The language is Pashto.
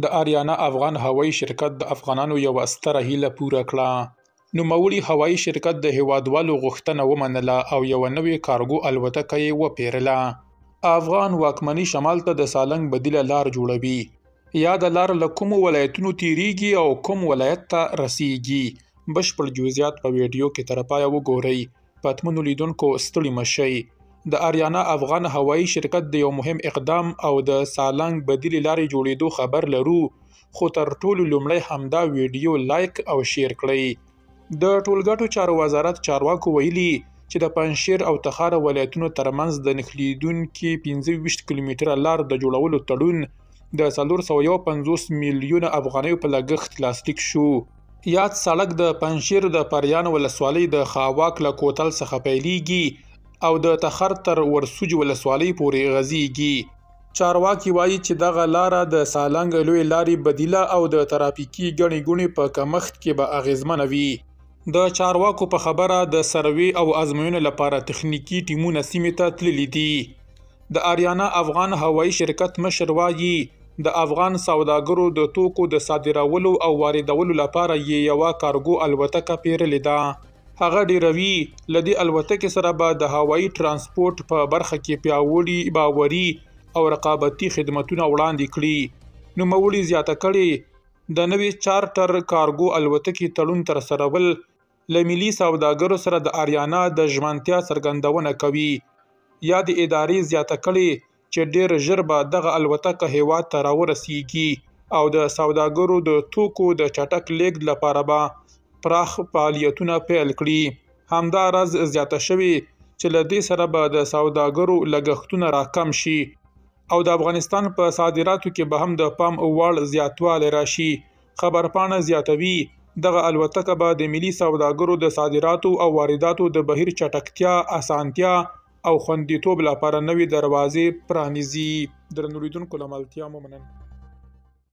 د آریانا افغان هوایي شرکت د افغانانو یوه ستره هیله پوره کړه. نوموړي هوایي شرکت د هیوادوالو غوښتنه ومنله او یوه نوې کارګو الوتکه یې وپېرله. افغان واکمني شمال ته د سالنګ بدیله لار جوړوي. یاده لار له کومو ولایتونو تیریږي او کوم ولایت ته رسیږي؟ بشپړ جزئیات په ویډیو کې تر پایه وګورئ. پتمنو لیدونکو ستړي مه شئ. د آریانا افغان هوایي شرکت د یو مهم اقدام او د سالنګ بدیلې لارې جوړېدو خبر لرو، خو تر ټولو لومړی همدا ویډیو لایک او شیر کړئ. د ټولګټو چارو وزارت چارواکو ویلي چې د پنجشیر او تخار ولایتونو ترمنځ د نښلېدونکې 25 کیلومتره لار د جوړولو تړون د 451 میلیونه افغانیو په لګښت لاسلیک شو. یاد سړک د پنجشیر د پریان ولسوالۍ د خاواک له کوتل څخه پیلیږي او د تخار تر ورسوج ولسوالۍ پورې غځیږي. چارواکي وایي چې دغه لاره د سالنګ لویې لارې بدیله او د ترافیکي ګڼې ګوڼې په کمښت کې به اغېزمنه وي. د چارواکو په خبره د سروې او ازموینو لپاره تخنیکي ټیمونه سیمې ته تللي دي. د آریانا افغان هوایي شرکت مشر وایي، د افغان سوداګرو د توکو د صادرولو او واردولو لپاره یې یوه کارګو الوتکه پېرلې ده. هغه ډېروي، له دې الوتکې سره به د هوایي ترانسپورت په برخه کې پیاوړي، باوري او رقابتي خدمتونه وړاندې کړي. نوموړي زیاته کړې، د نوې چارټر کارګو الوتکې تړون ترسرول له ملي سوداګرو سره د آریانا د ژمنتیا څرګندونه کوي. یادې ادارې زیاته کړې چې ډېر ژر به دغه الوتکه هېواد ته راورسیږي او د سوداګرو د توکو د چټک لېږد لپاره به پراخ فعالیتونه پیل کړي. همداراز زیاته شوې چې له دې سره به د سوداګرو لګښتونه راکم شي او د افغانستان په صادراتو کې به هم د پام وړ زیاتوالی راشي. خبرپاڼه زیاتوي، دغه الوتکه به د ملي سوداګرو د صادراتو او وارداتو د بهیر چټکتیا، اسانتیا او خوندیتوب لپاره نوې دروازې پرانیزي. درنو لیدونکو له ملتیا مو مننه.